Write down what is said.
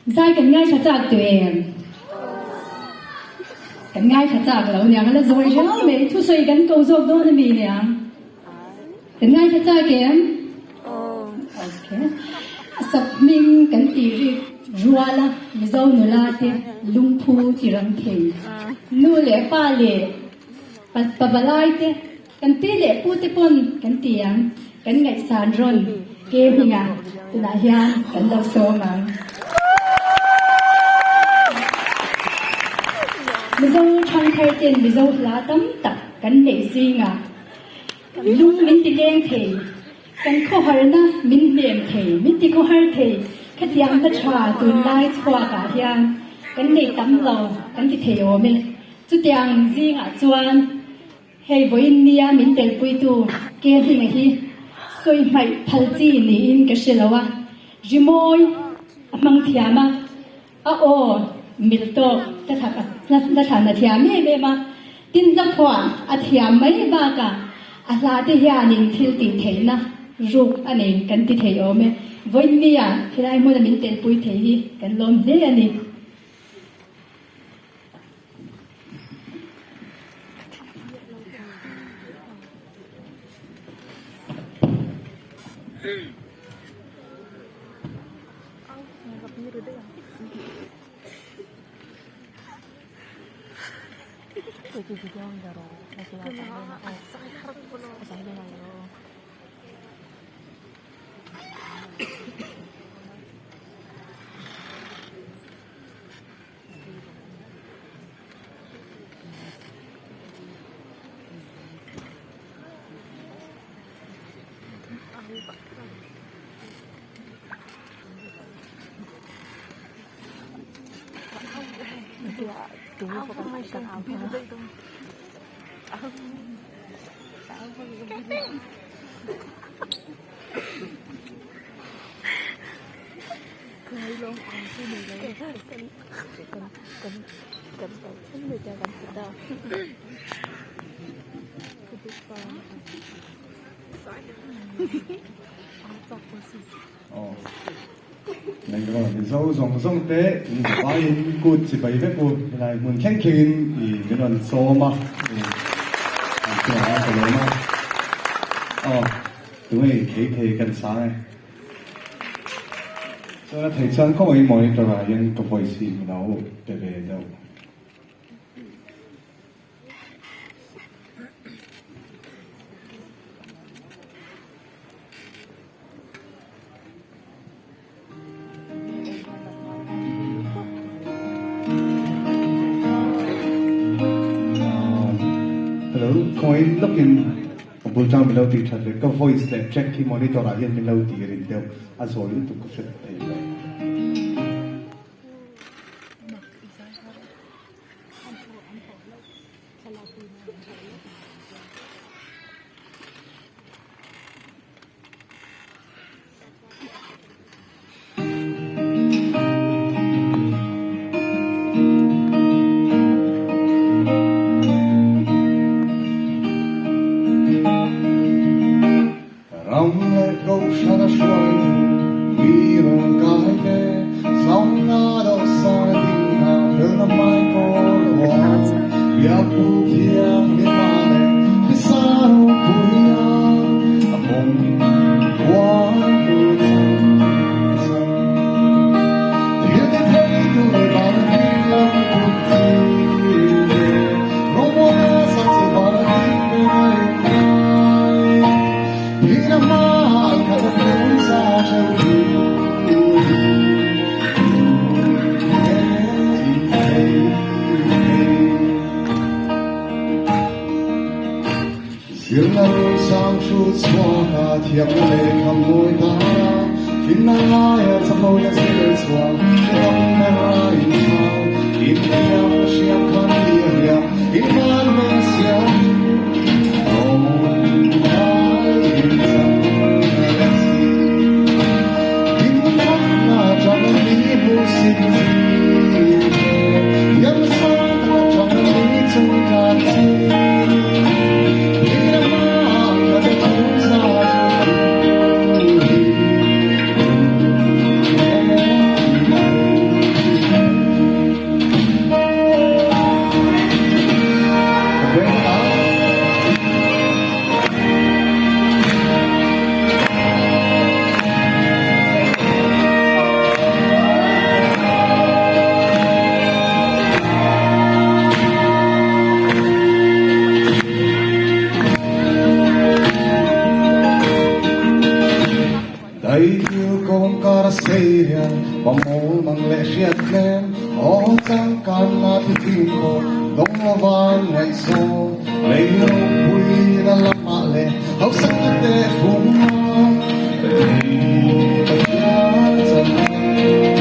Zai kan ngaithla chak tawh em? Kan ngaithla chak lo niang, a la zawi riau mai. Thusawi kan ko zawk dawn a mi niang? Kan ngaithla chak em? Okay. Sap hming kan tih rik rual a, Mizo nula te lungphu ti rang thei. Nu leh pa leh pavalai te Kan pi leh pu te pawn kan ti ang, kan ngaihsan rawn ke hmingah tunah hian kan lo sawm ang. Mizo thangthar ten Mizo hla tam tak kan neih zingah lung min ti leng thei, kan khawharna min hnem thei, min ti khawhar thei, khatiang hla tha tunlai chhuakah hian kan nei tam lo kan ti thei awm e. Chutiang zingah chuan Hei vawiin nia min telpuitu Ke Hminga hi sawi hmaih phal chi niin ka hre lo a, rimawi a hmang thiam a, a aw mil tawk la thlan a thiam em em a, tin hlaphuah a thiam mai bakah a hla te hianin thil tih theihna ruk a nei kan ti thei awm e. Vawiin nia helai hmuna min telpui thei hi kan lawm hle a ni. Mizo zawng zawng te in vaiin kut chibai vek u helai hmun thleng thlengin i min rawn sawm a an chungah hian ka lawm a aw tunge thei thei kan sang e. Chuan a thei chuan khawngaih monitor ah hian ka voice hi min lo pe ve deuh. Hello, khawngaih lawkin ka bul tang min lo tih that ve ka voice leh track hi monitor ah hian min lo tih rin deuh a zawi lutuk ka hre thei lo. Ram leh kohhran a hruai tu mi rawn kai te, Zawnga dawhsan a ding hna felna hmai kawl huan, Biakbu thianghlim a leh pisa ropui a, a pawm huan tu chang chang. Thil ti thei tu leh vana ding lam kut chil te, Rawngbawl a sak chu vana ding ber a in ngai. Thihna hmaah khat a phun za theuh tu hi nge in thei thei. Zirna rul sang thu chhuak a thiamna lehkha mawi tar a, finna laia chapona zir chhuak ram ber a inchhang. Inthiamna hriam khan mi a hliam, invan ve siamin rawng ngai inchang a si. Inthakna atanga mi hmuhsit chi te, thiamsang tak atanga mi chungkan chi. Pamawl mang leh hriat tlem aw changkanna thli fim pawh dawng lova ngaihzawn lei ropuina lamah leh hausakna te fum a lei Pathian chan a.